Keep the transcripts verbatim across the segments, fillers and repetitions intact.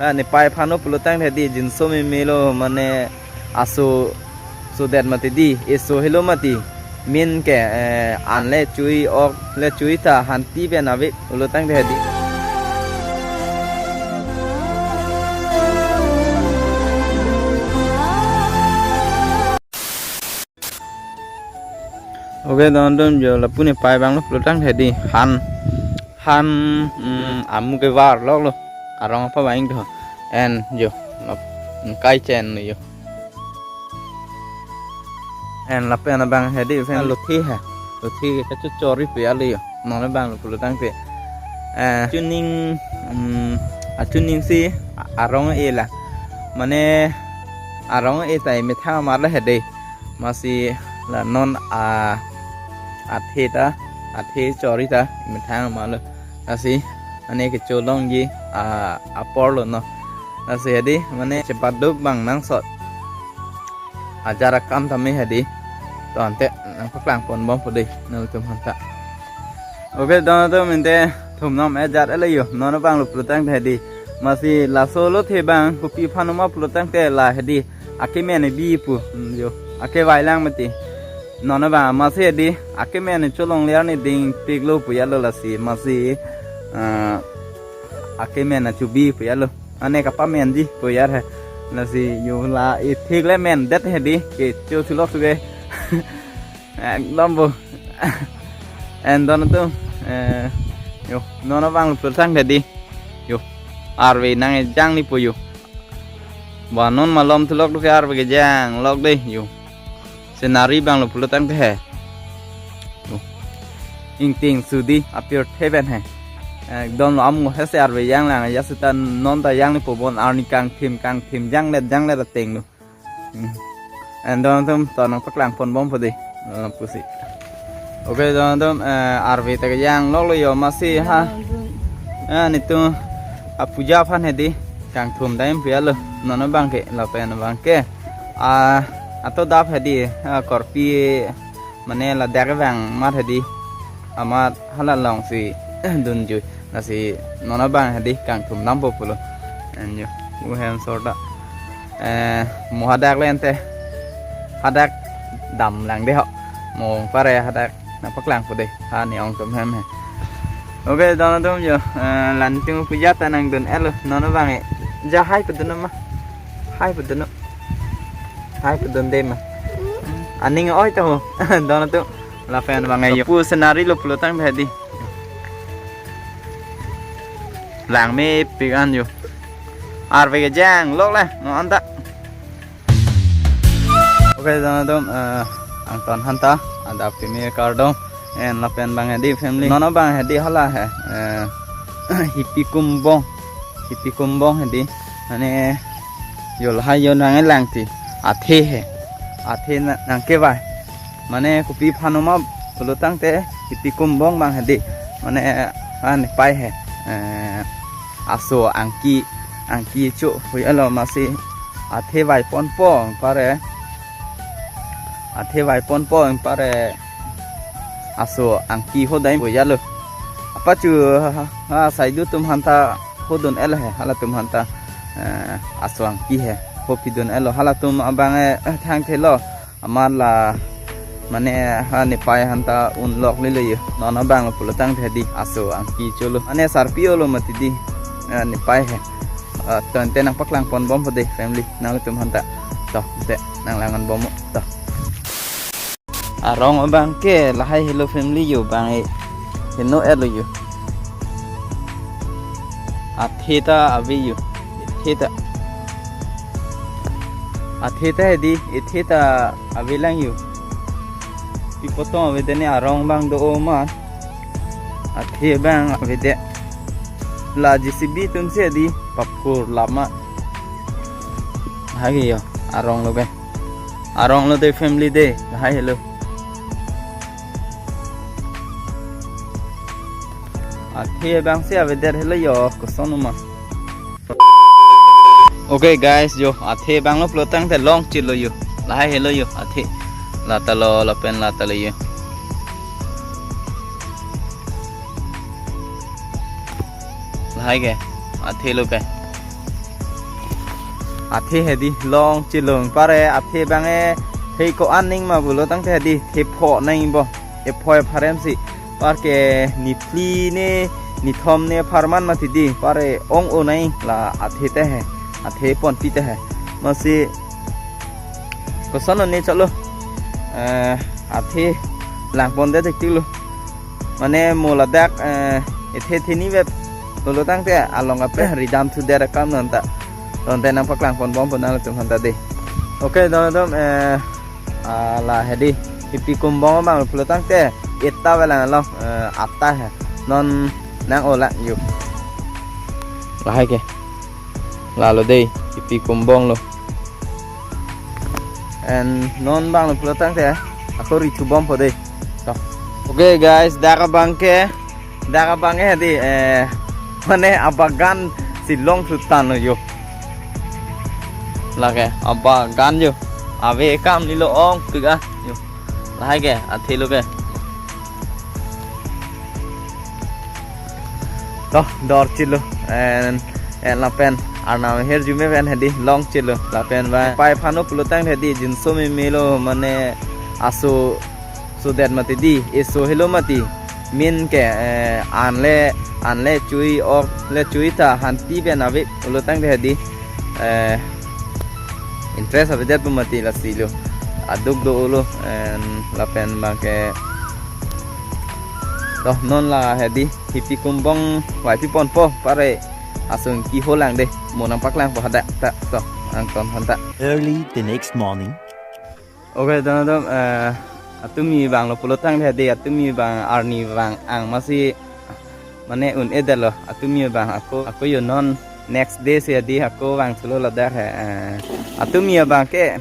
Ah, nepei aphan lo pulotangte hedi jinso memelo mane aso sodet mati di, eso helo mati. Min ke, eh, an le chui, ok le chui ta hanti pen ave pulotangte hedi. Okay, don don jo lapu nepei abang lo pulotangte hedi han han, mm, amu kevar lok lo. Arong apa baing do. En jo lap-, kai chen lo jo. En lapen abang hedi pen lo thi ha. Lo thi ke kachu chori pu ya lo jo. Non abang lo pulotangte. Eh, chuning, mm, achuning si a-, arong e la. Mane arong e tai methang mar la hedi. Masi la non a, athe ta, athe chori ta methang mar lo. Lasi ane kecholongji a, apor lo no. Lasi hedi mane chepaduk abang nangsot. Ajar akam tame hedi. To ante nangpaklang pon bom pu dei nangtum hanta. Okay, don atum, ante thumnam ajar ele jo. Non abang lo pulotangte hedi. Masi laso lo the abang kopi aphan ma pulotangte la hedi. Akemen bi pu. Hmm, jo. Akevai lang mati. Non abang masi hedi. Akemen cholong le arni dingpik lo pu ya lo lasi. Masi, ah, akemen achubi pu ya lo. Ane kapamenji pu ya he. Lasi jo la ithik le mendet hedi. Kecho thulok suge. Ekdom bo. En don atum, eh, jo, non abang lo pulotangte hedi. Jo. Arve nangkejang ni pu jo. Ba non malom thulok do ke arve kejang lok dei jo. Scenery abang lo pulotangte he. Jo. Ingting sudi apirthe pen he. Ekdom lo amu he se arve janglang, ya seta non ta jang ni pu bon arni kangthim kangthim janglet janglet ateng lo. Hmm. En don atum, to nangpaklang pon bom pu dei. Don pusi. Okay, don atum, eh, arve ta kejang lok lo jo masi ha. Eh, netum apuja aphan hedi. Kangthum dam pu ya lo. Non abang ke, lapen abang ke. Ah, ato dap hedi, ah, korpi mane ladak abang mat hedi. Amat hala alongsi dunjui. Lasi non abang hedi kangthum dam po pulo. En jo. U hem sorda. Eh, mo hadak le ante. Hadak damlang dei ho. Mo pare hadak nangpaklang pu dei. Ha ne-ong atum hem he. Okay, don atum jo. Eh, lanting puja ta nangdun-et lo. Non abang e. Ja hai padun ma. Hai padun. Hai padun dei ma. Aning oi ta ho. Don atum. Lapen abang e jo. Pu scenery lo pulotangte hedi. Lang mepik an jo. Arve kejang lok le, non anta. Okay, don atum, eh, angton hanta, adap kimi kardom. En lapen abang hedi family. Non abang hedi hala he. Eh, Hipi Kumbong. Hipi Kumbong hedi. Mane jo lahai jo nangkelang ti. Athe he. Athe na-, nangkevai. Mane kopi aphan ma pulotangte Hipi Kumbong abang hedi. Mane, ah, nepei he. Eh, aso angki, angki cho pu ya lo masi athe vai ponpo pare. Athe vai ponpo pare. Aso angki hodai pu ya lo. Apa chu ha, ha, saidu atum hanta hodun-et he, halatum hanta, eh, aso angki he. Hopidun-et lo halatum abang e, eh, thangthe lo. Amat la mane ha nepei hanta un lok le lo jo. Non abang lo pulotangte hedi aso angki cho lo. Mane sarpi-o lo mati di, eh, nepei he. Eh, to ante nangpaklang pon bom pu dei family nanglitum hanta. To, ante nanglang-an bom to. Arong abang ke lahai helo family jo, abang e heno-et lo jo. Athe ta ave jo. Athe ta. Athe ta hedi, athe ta avelang jo. Pi potong avedet ne arong abang do-o ma. Athe abang avedet. La J C B atum si hedi paphur lap ma. Hagi jo, arong lo ke. Arong lo dei family dei, lahai helo. Athe abang si avedet helo jo, koson ma. Okay guys, jo, athe abang lo pulotangte longchit lo jo. Lahai helo jo, athe. Lata lo, lapen lata lo jo. Lahai ke, athe lo ke. Athe hedi long chelong pare, athe bang e, hei ko-an ning ma pulo tangte hedi, thepho nangji bo, epho epharem si. Par ke niphli ne, nithom ne pharman mati di, pare ong-o nangji la athe te he, athe ponpi te he. Masi koson ne cholo, eh, athe langpon det tik lo. Mane mo ladak, eh, ethe theni bep pulo tangte along ape ridam thu der akam non ta. Tonte nangpaklang pon bom pon nangtum aphan ta de. Oke, don don, eh, ah, la hedi, Hipi Kumbong abang pulo tangte etta velang along, eh, atta he. Non nang-o lang yo. Lahai ke. Lalo de, Hipi Kumbong lo. And non abang lo pulo tangte, ako ri thu bompo de. To. Oke guys, dak abang ke, dak abang ke hedi, eh, mane abagan si longthu tanglo yo. Lake abagan yo. Ave kam ni lo ong tu ga yo. Lahai ke, athe lo ke. To, dor chilo. And, and lapen arnam ahirjume pen hedi long chilo. Lapen ba pai phano pulo tangte hedi jinso meme lo, mane aso sodet mati di, eso helo mati. Min ke, eh, an le, an le chui ok le chui ta hanti pen ave pulo tangte hedi, eh, interest avedet pu mati lasi lo. Aduk do-o lo, and lapen abang ke, to non la hedi, Hipi Kumbong vaipi ponpo, pare asung kiho lang de, mo nangpaklangpo hadak ta, to, angton aphan ta. Early the next morning. Oke, don don, eh, atumi abang lo pulo tangte hedi, atumi abang arni vang ang masi mane un-edet lo, atumi abang ako, ako yo non next day si hedi ako vangthulo ladak he, eh, atumi abang ke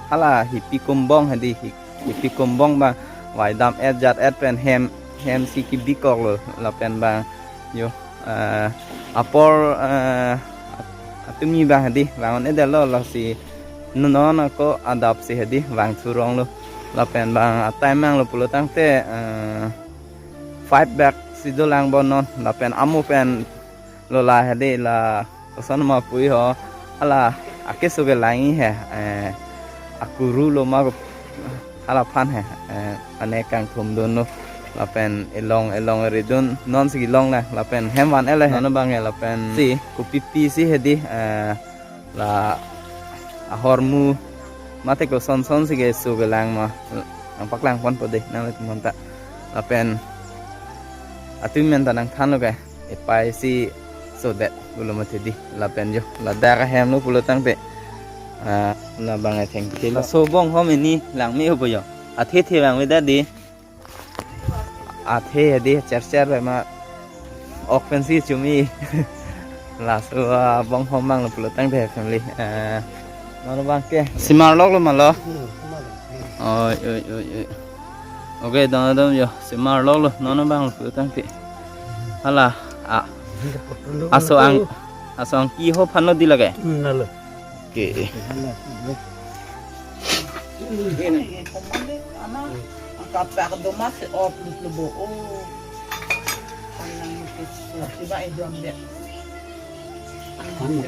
hala Hipi Kumbong hedi, Hi-, Hipi Kumbong abang vaidam et jat et pen hem, hem si kibikok lo lapen abang yo, eh, apor, eh, at-, atumi abang hedi vang un-edet lo, lasi non ako adap si hedi vangthu rong lo. Lapen abang a-time abang lo pulo tangte, eh, five bak si dolang bon non. Lapen amo pen lo la hedi la koson ma pui ho. Hala akeso kelang he, eh, akuru lo ma ko hala aphan he, eh, ane kangthum dun lo. Lapen elong, elong ridun non si long la, lapen hem van ele he. Non abang e lapen si kopipi si hedi, eh, la ahormu mate koson son si keso kelang ma, nangpaklang ponpo de nanglitum aphan ta. Lapen atumi amen ta nangthanlo ke, epai si sodet pulo mati di, lapen yo ladak ahem lo pulo tangte, ah, labang e thengthe lo. Laso bonghom hini langme-o po yo. Athe the abang avedet di. Athe hedi chercher bai ma ok pensi chumi. Laso, ah, bonghom abang lo pulo tangte family. Eh, non abang ke simar lok lo ma lo? Oi, oi, oi, oi. Oke, don don yo, simar lok lo, non abang lo pulo tangte. Hala, ah, aso ang, aso angki ho phano di lake. Nalo. Oke. Ini, komande, ana, angka pak domas, oh, peluk lebo, oh. Kanang ke, coba, eh, dua ambek. Anu.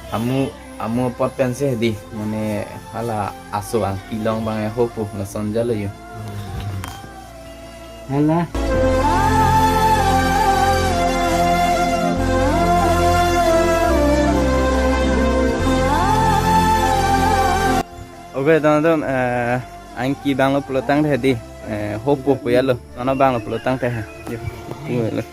Amu, amu apot pensi hedi, mane hala aso angki long abang e hopo, lason jalo yo. Hala. Oke, don don, eh, angki abang lo pulo tangte hedi, eh, hopo puya lo, non abang lo pulo tangte he. Yo, puya lo.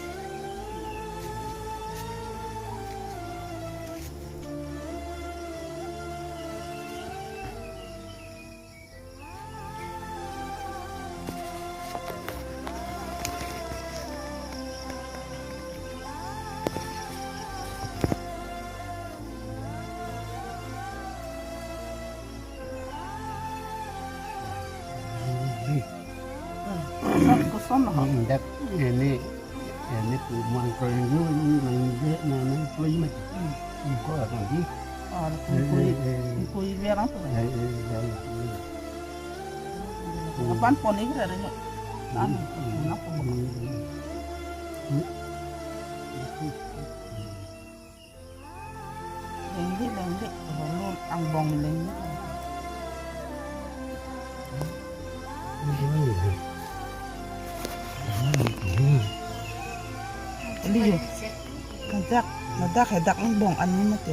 Koson, koson ho. Hmm, dak ini, ini pu mang kroin ju, mang je, mang, mang kroin mati. Hmm. Ini ko akan di. Oh, eh, kui, eh, eh, kui biar apa? Eh, eh, ya, ya. Kapan pon ini ada ni? Hmm. Anu, hmm, kenapa? Hmm. Lengdi, lengdi. Holo angbong lengdi. Liyo. Kajak, madak hedak angbong ani mati.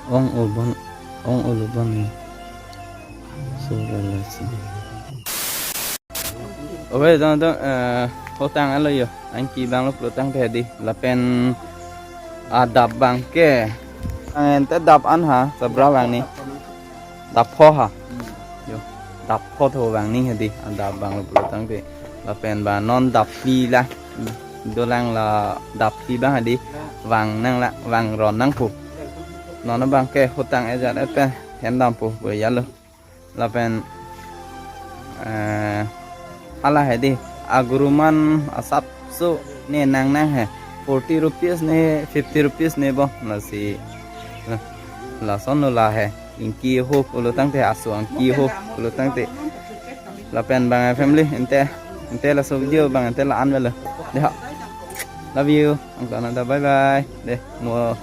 Ong ulbon, ong ulbon ni. So, relasi. Oke, teman-teman, eh, hotang alo yo. Angki abang lo pulotangte hedi. Lapen adap abang ke. Ang ente dap an ha, sabra abang ni. Dap pho ha. Yo, dap pho tho abang ni hedi. Adap abang lo pulotangte. Lapen ba non dap phli la. Dolang la dap phli abang hedi. Vang nang la, vang ron nangpo. Non abang ke hotang ejat et pen. Hen dampo, bo ya lo. Lapen, eh, hala hedi, aguruman asapso ne nangnang he, forty rupees ne, fifty rupees ne bo, lasi, lason lo la he, ingki ho pulotangte, aso angki ho pulotangte. Lapen abang family, ente, ente laso video abang ente la-an velo. Dei ho. Love you. Angkana ta bye bye. Dei, mo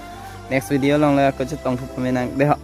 next video along le kachetong thu pamenang. Dei ho.